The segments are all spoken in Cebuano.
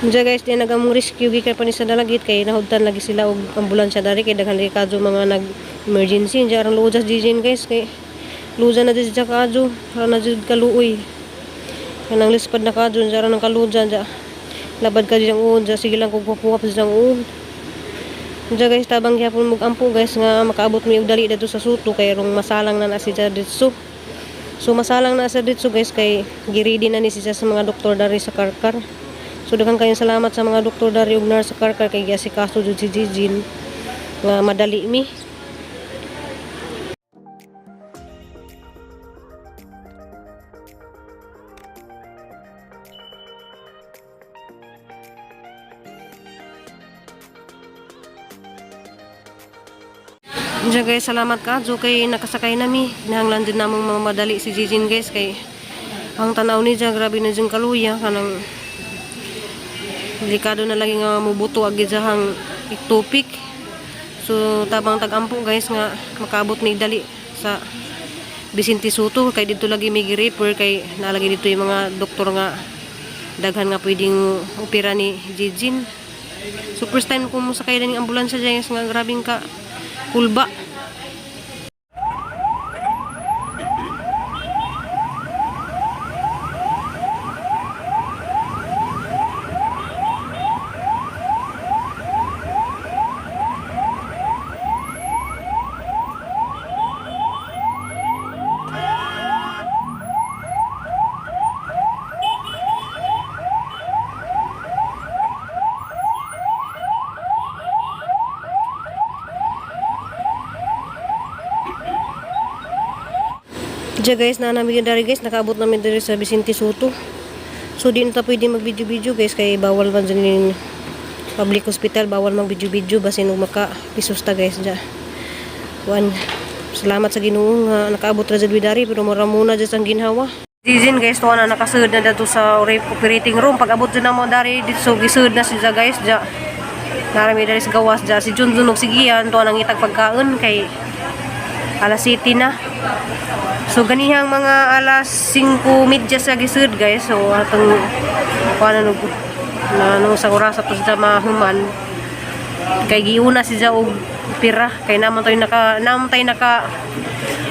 Diya guys, di nagamong rescue gikan pa ni sa Dalagit kay nahudtan lagi sila og ambulansya dari kay daghan lagi kadto mga nag emergency. Diya arang luoy sa Jijin guys, kay luoy na jud siya kaadyo, ra na jud kaluoy. Kanang lispad na kaadyo, diya ra nang kaluoy diya. Labad ka diyang uod, diya sige lang kung kukuha pa siyang uod. Diya guys, tabang gyapon mo ampo guys nga makaabot mi og dali didto sa Sotto kay rong masalang na na siya didto. So masalang na sa didto guys, kay giready na ni siya sa mga doktor dari sa Carcar. So daghan kayong salamat sa mga doktor dari ug nurse sa Carcar kay giasikaso jud si Jijin nga madali mi. Diyan guys, salamat ka. So kay nakasakay nami. Nahanglan din namong mga madali si Jijin guys, kay ang tanaw ni diya grabe na diyang kaluya, kanang delikado na lagi nga mubuto agi diyang ectopic. So tabang tag-ampo guys nga makaabot mi dali sa Vicente Sotto kay didto lagi may gi-refer, kay nalagi dito yung mga doktor nga daghan nga pwedeng opera ni Jijin. So first time ko mosakay ning ambulansya guys nga grabing ka kulba. Diya guys, na namin dari guys, nakaabot namin dari sa Vicente Sotto. So di na ta pwede mag-video-video guys, kay bawal man dyan yung public hospital, bawal mag-video-video basin og maka pisos ta guys diya. Wan, salamat sa Ginoo nga nakaabot ra jud mi dari, pero mura muna jud ang ginhawa. Jijin guys, tuwa na nakasud na dito sa operating room. Pag abot jud namo dari dito, gisud na siya guys diya. Narami dari sa gawas diya si Junjun ug si Gian, tuwa nang itag pagkaon kay alas 7 na. So ganihang mga alas 5:30 sa gisud guys. So atong kuan na na no sa oras ato sa mahuman. Kay giuna siya og pira kay naman tayo naka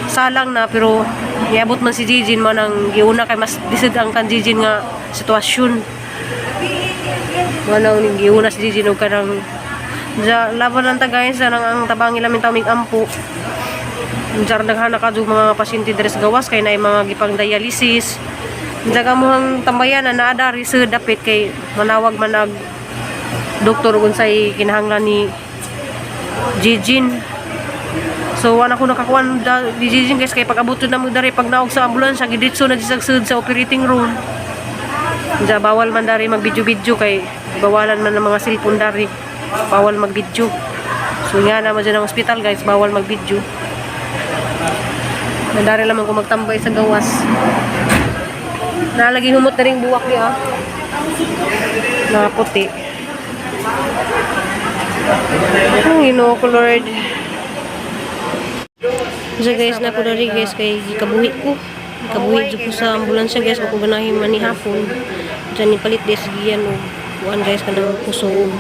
salang na, pero niabot man si Jijin man ang giuna kay mas lisod ang kan Jijin nga sitwasyon. Man ang giuna si Jijin og kanang ja, laban lang ta guys, anang ang tabangi lamin taming ampo. Diyan daghan na kadto mga pasyente diri sa gawas kay naay mga gipang dialysis. Diyan amuhang tambayan na naa dari sa dapit kay manawag man ag doktor kung say kinahanglan ni Jijin. So wala ko nakakuan ni Jijin guys, kay pag abot na mo dari, pag naog sa ambulansya, giditso na sa sud sa operating room. Diyan bawal man dari mag-video-video kay bawalan man ng mga cellphone dari. Bawal mag-video. So nga naman dyan ang ospital guys, bawal mag-video. Nadari lamang ko magtambay sa gawas. Nalagi humot na ring buwak niya. Na puti. Ang Ginoo ko Lord. Diyan guys, na ko dari guys kay gikabuhi ko. Gikabuhi jud ko sa ambulansya guys, ako ganahin man ni hapon. Diyan nipalit di sa giyan og kuan guys, kanang puso og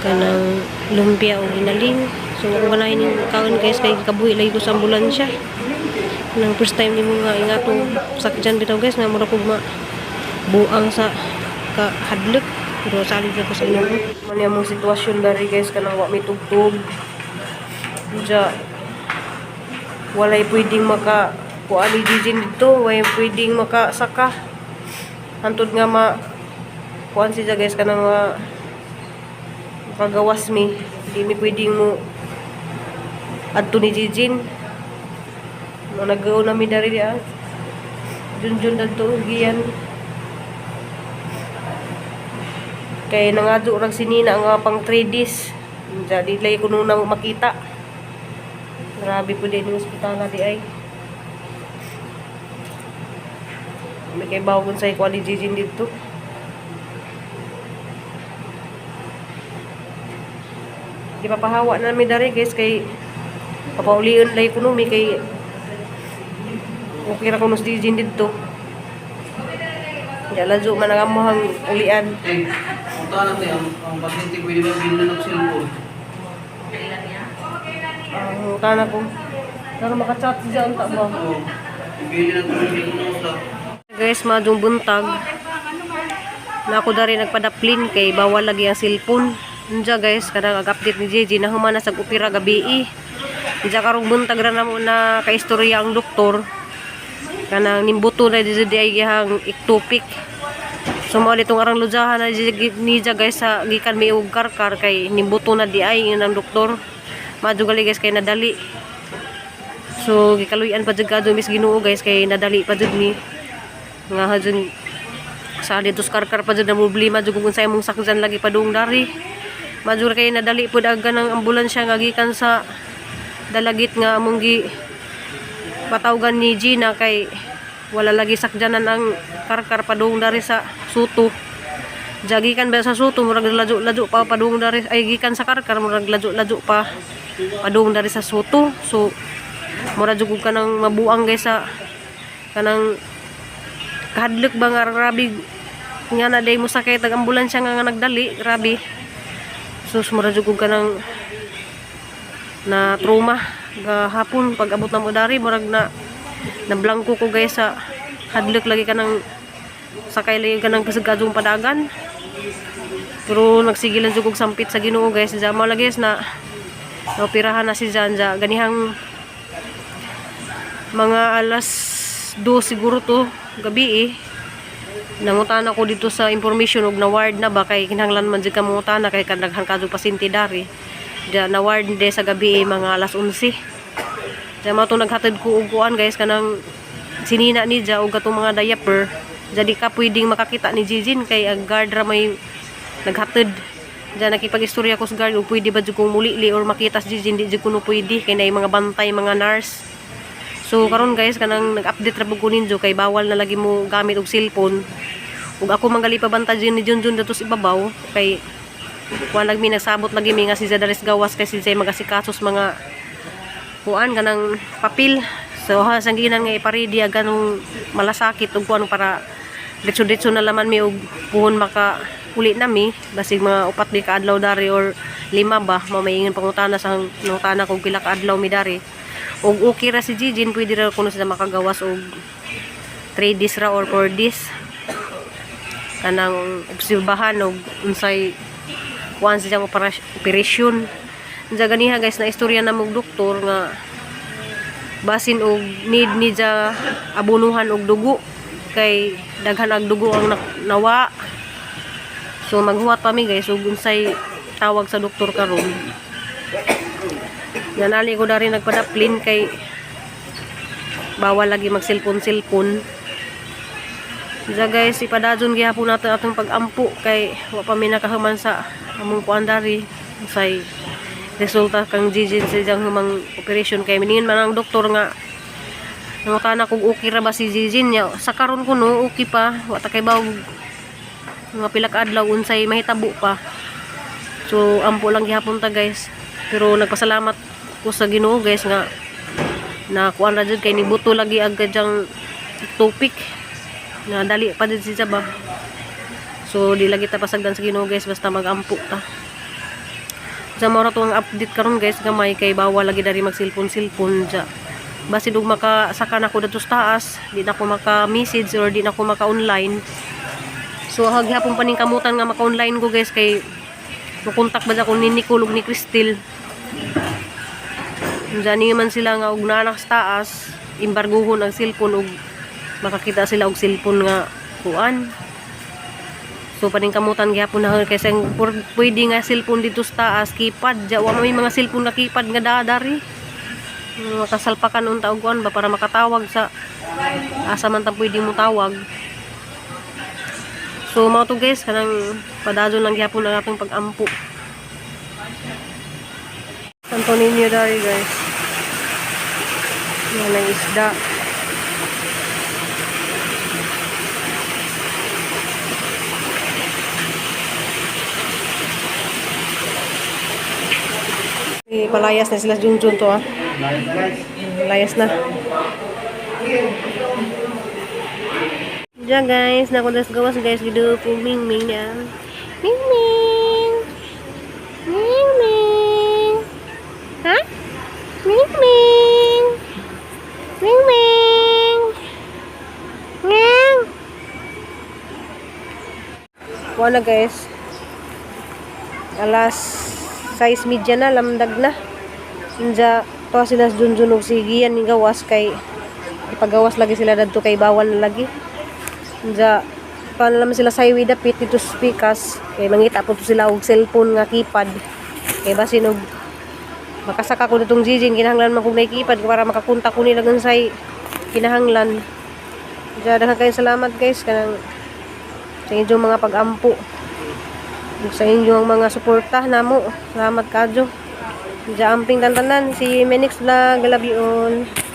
kanang lumpia o ginaling. So ako ganahin yung kaon guys kay gikabuhi lagi ko sa ambulansya. Nang first time nimo nga ingato sakyan bitaw guys nga mura kog ma buang sa kahadlok, pero salig ra ko sa Ginoo. Man among sitwasyon dari guys, kanang wa may tugtog. Diya walay pwedeng maka kuan ni Jijin dito, walay pwedeng makasaka. Hantod nga ma kuan siya guys, kanang makagawas mi. Di mi pwedeng mo adto ni Jijin. No, nag-go na mi dari diya. Junjun dadto giyan. Kay nangadto rag sinina nga pang 3 days. Jadi lay ko nung makita. Grabe po din yung ospital na di ay. May kay bawon sa ikuan ni Jijin dito. Di papahawa na mi dari guys kay papaulion lay kuno mi, kay okay ra kuno si Jijin dito. Ya ladyo man ang amuhang ulian. Eh, punta natin ang pasyente pwede ba bilhin ng cellphone? Ang kana ko. Pero makachat siya unta ba? Oo. Ibili ng cellphone sa Guys, madung buntag. Na ako dari nagpadaplin kay bawal lagi ang cellphone. Unja guys, kanang ag-update ni JJ na humana sa opera gabi. Unja karong buntag ra namo na kaistorya ang doktor. Kanang nimbuto na DJ di ay gihang ectopic. So mao ditong arang lujahan na DJ niya guys sa gikan may og karkar kay nimbuto na di ay ingon ang doktor. Madyo gali guys kay nadali. So gikaluy-an pa jud kadto mis Ginoo guys kay nadali pa jud ni nga hadjud sa dito sa karkar pa jud na problema jud kung unsay imong sakjan lagi padung dari majur kay nadali pud ang ganang ambulansya nga gikan sa Dalagit nga among gi patawgan ni Gina kay wala lagi sakjanan ang karkar padung dari sa Suto. Jagikan ba sa Suto murag ladyo-ladyo pa padung dari, ay, gikan sa Karkar murag ladyo-ladyo pa padung dari sa Suto. So mura jud kog kanang mabuang guys sa kanang kahadlok ba nga grabe nga na day mo sakay tag ambulansya nga nga nagdali, grabe. Sus, mura jud kog kanang na trauma gahapon pag abot na mo dari, murag na na blanko ko guys sa hadlok lagi kanang sakay lagi kanang kasagadong padagan. Pero nagsige lang jud kog sampit sa Ginoo guys. Jama lagi guys na naoperahan na si Janja ganihang mga alas 2 siguro to gabi eh. Nangutana ko dito sa information og na ward na ba kay kinahanglan man jud ka mangutana kay kadaghan kadto pasyente dari. Da na ward de sa gabi eh, mga alas 11. Diya mao to naghatid ko og kuan guys kanang sinina ni ja og katong mga diaper. Jadi ka pwedeng makakita ni Jijin kay ang guard ra may naghatid. Diya nakipag-istorya ko sa guard og pwede ba jud kong mulili or makita si Jijin, di jud kuno pwede kay naay mga bantay mga nurse. So karon guys kanang nag-update ra pud ko ninyo kay bawal na lagi mo gamit og cellphone. Ug ako manggali pa banta ni Junjun dato sa ibabaw kay kuan lagi mi nagsabot lagi mi nga si Zadaris gawas kay si Zay magasikasos mga kuan kanang papel. So ha sang ginan nga iparedy aga nung malasakit ug kuan para ditso-ditso na laman mi og puhon maka uli nami basig mga upat di kaadlaw dari or lima ba mao may ingon pangutana sa nangutana kog pila ka adlaw mi dari. Og okay ra si Jijin, pwede ra kuno sila makagawas og 3 days ra or 4 days kanang obserbahan og unsay kuan sa siyang operasyon. Unsa ganiha guys na istorya na mog doktor nga basin og need ni ja abunuhan og dugo kay daghan og dugo ang nawa. So maghuwat pa mi guys og unsay tawag sa doktor karon. Nanali ko dari nagpadaplin kay bawal lagi mag cellphone cellphone. Diya guys, ipadajon gihapon natin atong pag-ampo kay wa pa mi nakahuman sa among kuan dari say resulta kang Gigi sa iyang humang operation kay miningon man ang doktor nga nangutana kung okay ra ba si Gigi niya sa karon kuno okay pa, wa ta kay bawg mga pila ka adlaw unsay mahitabo pa. So ampo lang gihapon ta guys, pero nagpasalamat ko sa Ginoo guys nga na kuan ra jud kay nibuto lagi ang kadyang topic na dali pa din siya ba. So di lagi ta pasagdan sa Ginoo guys, basta magampo ta. Sa mao ra to ang update karon guys gamay kay bawal lagi dari mag cellphone cellphone ja. Basin og makasaka na ko dadto sa taas, di na ko maka message or di na ko maka online. So haghapon pa ning kamutan nga maka online ko guys kay mokontak ba ko ni Nicole ug ni Cristel. Diyan man sila nga og naa sa taas, embargohon ang cellphone og makakita sila og cellphone nga kuan. So paningkamutan gihapon na kay sang pwede nga cellphone dito sa taas keypad ja, wa may mga cellphone na keypad nga dadari. Makasalpakan unta og kuan ba para makatawag sa asa man ta pwede mo tawag. So mao to guys kanang padayon lang gihapon ang atong pag-ampo. Santo Niño dari guys. Yan ang isda. Eh, palayas na sila Junjun to ah. Guys. Layas na. Diyan guys, nakundas gawas guys, video po Ming Ming yan. Ming Ming! Ming Ming! Ha? Ming Ming! Ming Ming! Ming! Wala guys. Alas 6:30 na, lamdag na. Inja, to sila sa Junjun og si Gian ni gawas kay ipagawas lagi sila dadto kay bawal na lagi. Inja, paano naman sila sa highway dapit dito sa Pikas kay mangita po to sila og cellphone nga keypad. Kay basin og makasaka ko nitong Jijin, kinahanglan man kog may keypad para makakontak ko nila say kinahanglan. Inja, daghan kayo salamat guys kanang sa inyong mga pag-ampo ug sa inyong mga suporta namo. Salamat kadyo. Diya amping tantanan. See you in my next vlog. I love you all.